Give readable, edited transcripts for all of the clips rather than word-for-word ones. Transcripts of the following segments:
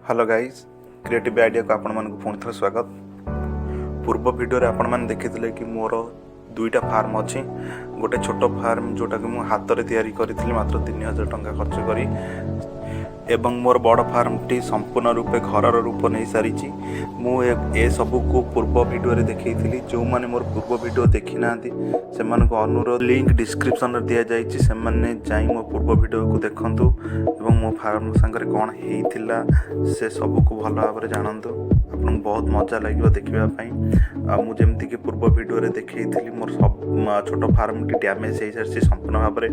Hello guys, creative ଆଇଡ଼ିଆକୁ ଆପଣମାନଙ୍କୁ ପୁଣି ଥରେ ସ୍ୱାଗତ। ପୂର୍ବ ଭିଡ଼ିଓରେ ଆପଣମାନେ ଦେଖିଥିଲେ କି ମୋର ଦୁଇଟା ଫାର୍ମ ଅଛି। ଗୋଟେ ଛୋଟ ଫାର୍ମ, ଯେଉଁଟାକି ମୁଁ ହାତରେ ତିଆରି କରିଥିଲି ମାତ୍ର 3000 ଟଙ୍କା ଖର୍ଚ୍ଚ କରି ଏବଂ ମୋର ବଡ଼ ଫାର୍ମଟି ସମ୍ପୂର୍ଣ୍ଣ ରୂପେ ଘରର ରୂପ ନେଇସାରିଛି। ମୁଁ ଏସବୁକୁ ପୂର୍ବ ଭିଡ଼ିଓରେ ଦେଖେଇଥିଲି। ଯେଉଁମାନେ ମୋର ପୂର୍ବ ଭିଡ଼ିଓ ଦେଖିନାହାନ୍ତି, ସେମାନଙ୍କୁ ଅନୁରୋଧ, ଲିଙ୍କ ଡିସ୍କ୍ରିପ୍ସନରେ ଦିଆଯାଇଛି, ସେମାନେ ଯାଇ ମୋ ପୂର୍ବ ଭିଡ଼ିଓକୁ ଦେଖନ୍ତୁ ଏବଂ ମୋ ଫାର୍ମ ସାଙ୍ଗରେ କ'ଣ ହେଇଥିଲା, ସେ ସବୁକୁ ଭଲ ଭାବରେ ଜାଣନ୍ତୁ। ଆପଣଙ୍କୁ ବହୁତ ମଜା ଲାଗିବ ଦେଖିବା ପାଇଁ। ଆଉ ମୁଁ ଯେମିତିକି ପୂର୍ବ ଭିଡ଼ିଓରେ ଦେଖେଇଥିଲି, ମୋର ସବୁ ଛୋଟ ଫାର୍ମଟି ଡ୍ୟାମେଜ୍ ହେଇସାରିଛି ସମ୍ପୂର୍ଣ୍ଣ ଭାବରେ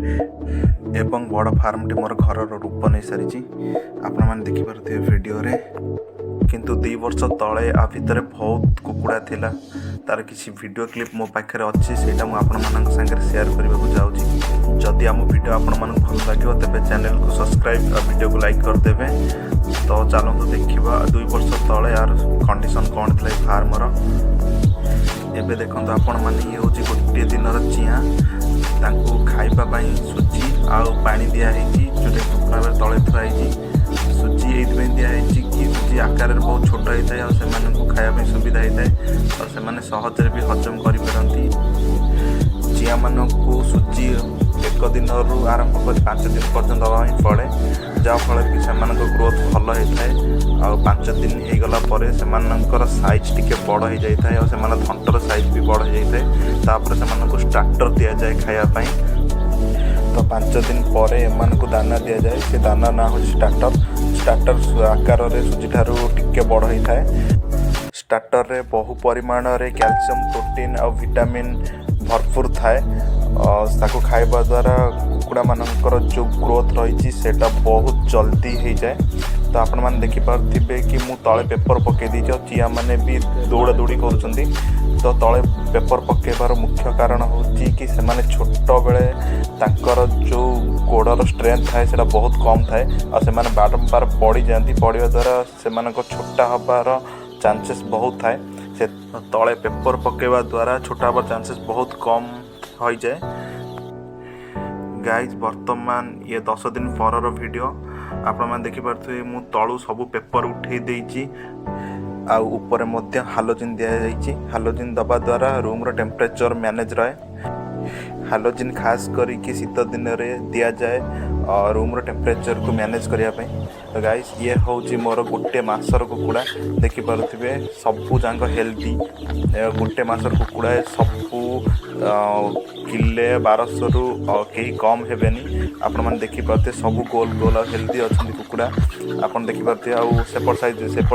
ଏବଂ ବଡ଼ ଫାର୍ମଟି ମୋର ଘରର ରୂପ ନେଇସାରିଛି, ଆପଣମାନେ ଦେଖିପାରୁଥିବେ ଭିଡ଼ିଓରେ। କିନ୍ତୁ 2 ବର୍ଷ ତଳେ ଆ ଭିତରେ ବହୁତ କୁକୁଡ଼ା ଥିଲା। ତାର କିଛି ଭିଡ଼ିଓ କ୍ଲିପ୍ ମୋ ପାଖରେ ଅଛି, ସେଇଟା ମୁଁ ଆପଣମାନଙ୍କ ସାଙ୍ଗରେ ସେୟାର କରିବାକୁ ଯାଉଛି। ଯଦି ଆମ ଭିଡ଼ିଓ ଆପଣମାନଙ୍କୁ ଭଲ ଲାଗିବ, ତେବେ ଚ୍ୟାନେଲକୁ ସବସ୍କ୍ରାଇବ୍ ଆଉ ଭିଡ଼ିଓକୁ ଲାଇକ୍ କରିଦେବେ। ତ ଚାଲନ୍ତୁ ଦେଖିବା, 2 ବର୍ଷ ତଳେ ଆର କଣ୍ଡିସନ୍ କ'ଣ ଥିଲା ଏ ଫାର୍ମର। ଏବେ ଦେଖନ୍ତୁ ଆପଣମାନେ, ଇଏ ହେଉଛି ଗୋଟିଏ ଦିନର ଚିଆଁ। ତାଙ୍କୁ ଖାଇବା ପାଇଁ ସୁଜି ଆଉ ପାଣି ଦିଆହେଇଛି, ଯେଉଁଟା ସମ୍ପୂର୍ଣ୍ଣ ଭାବରେ ତଳେ ଥୁଆ ହେଇଛି। ସୁଜି ଏଇଥିପାଇଁ ଦିଆହେଇଛି କି ସୁଜି ଆକାରରେ ବହୁତ ଛୋଟ ହେଇଥାଏ ଆଉ ସେମାନଙ୍କୁ ଖାଇବା ପାଇଁ ସୁବିଧା ହେଇଥାଏ ଆଉ ସେମାନେ ସହଜରେ ବି ହଜମ କରିପାରନ୍ତି। ଚିଆଁମାନଙ୍କୁ ସୁଜି ଏକ ଦିନରୁ ଆରମ୍ଭ କରି 5 ଦିନ ପର୍ଯ୍ୟନ୍ତ ଦେବା ପାଇଁ ପଡ଼େ, ଯାହାଫଳରେ କି ସେମାନଙ୍କ ଗ୍ରୋଥ୍ ଭଲ ହେଇଥାଏ। ଆଉ 5 ଦିନ ହେଇଗଲା ପରେ ସେମାନଙ୍କର ସାଇଜ୍ ଟିକେ ବଡ଼ ହେଇଯାଇଥାଏ ଆଉ ସେମାନଙ୍କ ଥଣ୍ଟର ସାଇଜ୍ ବି ବଡ଼ ହେଇଯାଇଥାଏ। ତାପରେ ସେମାନଙ୍କୁ ଷ୍ଟାର୍ଟର ଦିଆଯାଏ ଖାଇବା ପାଇଁ। ତ 5 ଦିନ ପରେ ଏମାନଙ୍କୁ ଦାନା ଦିଆଯାଏ। ସେ ଦାନା ନାଁ ହେଉଛି ଷ୍ଟାର୍ଟର। ଷ୍ଟାର୍ଟର ଆକାରରେ ସୁଜିଠାରୁ ଟିକେ ବଡ଼ ହେଇଥାଏ। ଷ୍ଟାର୍ଟରରେ ବହୁ ପରିମାଣରେ କ୍ୟାଲସିୟମ୍, ପ୍ରୋଟିନ୍ ଆଉ ଭିଟାମିନ୍ ଭରପୁର ଥାଏ। ତାକୁ ଖାଇବା ଦ୍ୱାରା କୁକୁଡ଼ାମାନଙ୍କର ଯେଉଁ ଗ୍ରୋଥ୍ ରହିଛି, ସେଇଟା ବହୁତ ଜଲ୍ଦି ହେଇଯାଏ। ତ ଆପଣମାନେ ଦେଖିପାରୁଥିବେ କି ମୁଁ ତଳେ ପେପର୍ ପକାଇ ଦେଇଛି ଆଉ ଚିଆଁମାନେ ବି ଦୌଡ଼ା ଦୌଡ଼ି କରୁଛନ୍ତି। ତ ତଳେ ପେପର୍ ପକାଇବାର ମୁଖ୍ୟ କାରଣ ହେଉଛି କି ସେମାନେ ଛୋଟବେଳେ ତାଙ୍କର ଯେଉଁ ଗୋଡ଼ର ଷ୍ଟ୍ରେନ୍ଥ ଥାଏ, ସେଇଟା ବହୁତ କମ୍ ଥାଏ ଆଉ ସେମାନେ ବାରମ୍ବାର ପଡ଼ିଯାଆନ୍ତି। ପଡ଼ିବା ଦ୍ୱାରା ସେମାନଙ୍କ ଛୋଟା ହେବାର ଚାନ୍ସେସ୍ ବହୁତ ଥାଏ। ସେ ତଳେ ପେପର୍ ପକାଇବା ଦ୍ୱାରା ଛୋଟା ହେବାର ଚାନ୍ସେସ୍ ବହୁତ କମ୍ ହୋଇଯାଏ। ଗାଇଜ୍, ବର୍ତ୍ତମାନ ଇଏ 10 ଦିନ ପରର ଭିଡ଼ିଓ। ଆପଣମାନେ ଦେଖିପାରୁଥିବେ, ମୁଁ ତଳୁ ସବୁ ପେପର୍ ଉଠେଇ ଦେଇଛି ଆଉ ଉପରେ ମଧ୍ୟ ହାଲୋଜିନ୍ ଦିଆଯାଇଛି। ହାଲୋଜିନ୍ ଦେବା ଦ୍ୱାରା ରୁମ୍ର ଟେମ୍ପରେଚର୍ ମ୍ୟାନେଜ୍ ରହେ। ହାଲୋଜିନ୍ ଖାସ୍ କରିକି ଶୀତ ଦିନରେ ଦିଆଯାଏ ରୁମ୍ର ଟେମ୍ପରେଚର୍କୁ ମ୍ୟାନେଜ୍ କରିବା ପାଇଁ। ତ ଗାଇସ୍, ଇଏ ହେଉଛି ମୋର ଗୋଟେ ମାସର କୁକୁଡ଼ା। ଦେଖିପାରୁଥିବେ, ସବୁ ଯାକ ହେଲ୍ଦି। ଗୋଟେ ମାସର କୁକୁଡ଼ା ସବୁ କିଲେ 1200ରୁ କେହି କମ୍ ହେବେନି। ଆପଣମାନେ ଦେଖିପାରୁଥିବେ, ସବୁ ଗୋଲ ଗୋଲ ଆଉ ହେଲ୍ଦି ଅଛନ୍ତି କୁକୁଡ଼ା, ଆପଣ ଦେଖିପାରୁଥିବେ। ଆଉ ସେପଟ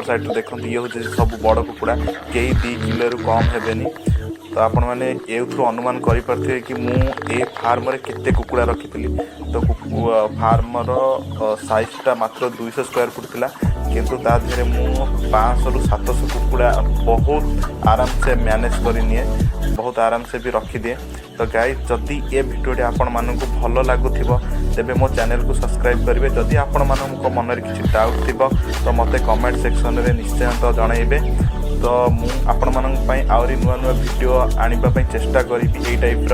ସାଇଡ଼୍ରୁ ଦେଖନ୍ତୁ, ଇଏ ହେଉଛି ସବୁ ବଡ଼ କୁକୁଡ଼ା। କେହି 2 କିଲୋରୁ କମ୍ ହେବେନି। ତ ଆପଣମାନେ ଏଇଥିରୁ ଅନୁମାନ କରିପାରୁଥିବେ କି ମୁଁ ଏ ଫାର୍ମରେ କେତେ କୁକୁଡ଼ା ରଖିଥିଲି। ତ ଫାର୍ମର ସାଇଜ୍ଟା ମାତ୍ର 200 ସ୍କୋୟାର ଫୁଟ୍ ଥିଲା, କିନ୍ତୁ ତା ଦେହରେ ମୁଁ 500ରୁ 700 କୁକୁଡ଼ା ବହୁତ ଆରାମସେ ମ୍ୟାନେଜ୍ କରିନିଏ, ବହୁତ ଆରାମସେ ବି ରଖିଦିଏ। ତ ଗାଇଜ୍, ଯଦି ଏ ଭିଡ଼ିଓଟି ଆପଣମାନଙ୍କୁ ଭଲ ଲାଗୁଥିବ, ତେବେ ମୋ ଚ୍ୟାନେଲକୁ ସବସ୍କ୍ରାଇବ୍ କରିବେ। ଯଦି ଆପଣମାନଙ୍କ ମନରେ କିଛି ଡାଉଟ୍ ଥିବ, ତ ମୋତେ କମେଣ୍ଟ ସେକ୍ସନରେ ନିଶ୍ଚୟ ତ ଜଣାଇବେ। ତ ମୁଁ ଆପଣମାନଙ୍କ ପାଇଁ ଆହୁରି ନୂଆ ନୂଆ ଭିଡ଼ିଓ ଆଣିବା ପାଇଁ ଚେଷ୍ଟା କରିବି ଏଇ ଟାଇପ୍ର।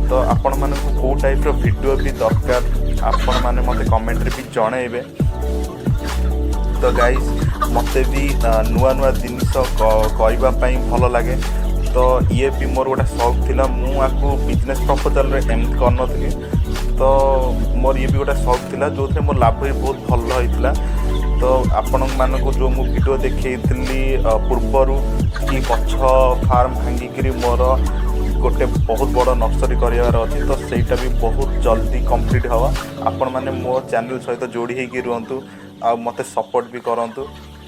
ତ ଆପଣମାନଙ୍କୁ କେଉଁ ଟାଇପ୍ର ଭିଡ଼ିଓ ବି ଦରକାର, ଆପଣମାନେ ମୋତେ କମେଣ୍ଟରେ ବି ଜଣାଇବେ। ତ ଗାଇଜ୍, ମୋତେ ବି ନୂଆ ନୂଆ ଜିନିଷ କରିବା ପାଇଁ ଭଲ ଲାଗେ। ତ ଇଏ ବି ମୋର ଗୋଟେ ସଉକ ଥିଲା। ମୁଁ ଆକୁ ବିଜନେସ୍ ପ୍ରପୋଜାଲରେ ଏମିତି କରିନଥିଲି। ତ ମୋର ଇଏ ବି ଗୋଟେ ସଉକ ଥିଲା, ଯେଉଁଥିରେ ମୋର ଲାଭ ବି ବହୁତ ଭଲ ହେଇଥିଲା। ତ ଆପଣମାନଙ୍କୁ ଯେଉଁ ମୁଁ ଭିଡ଼ିଓ ଦେଖେଇଥିଲି ପୂର୍ବରୁ କି ପଛ ଫାର୍ମ ଭାଙ୍ଗିକିରି ମୋର ଗୋଟେ ବହୁତ ବଡ଼ ନର୍ସରୀ କରିବାର ଅଛି, ତ ସେଇଟା ବି ବହୁତ ଜଲ୍ଦି କମ୍ପ୍ଲିଟ୍ ହେବ। ଆପଣମାନେ ମୋ ଚ୍ୟାନେଲ୍ ସହିତ ଯୋଡ଼ି ହେଇକି ରୁହନ୍ତୁ ଆଉ ମୋତେ ସପୋର୍ଟ ବି କରନ୍ତୁ।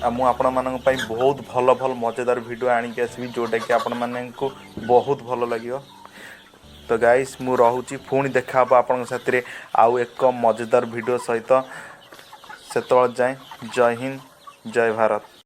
ଆଉ ମୁଁ ଆପଣମାନଙ୍କ ପାଇଁ ବହୁତ ଭଲ ଭଲ ମଜାଦାର ଭିଡ଼ିଓ ଆଣିକି ଆସିବି, ଯେଉଁଟାକି ଆପଣମାନଙ୍କୁ ବହୁତ ଭଲ ଲାଗିବ। ତ ଗାଇସ୍, ମୁଁ ରହୁଛି। ପୁଣି ଦେଖା ହେବ ଆପଣଙ୍କ ସାଥିରେ ଆଉ ଏକ ମଜାଦାର ଭିଡ଼ିଓ ସହିତ। ସେତେବେଳେ ଯାଏଁ ଜୟ ହିନ୍ଦ, ଜୟ ଭାରତ।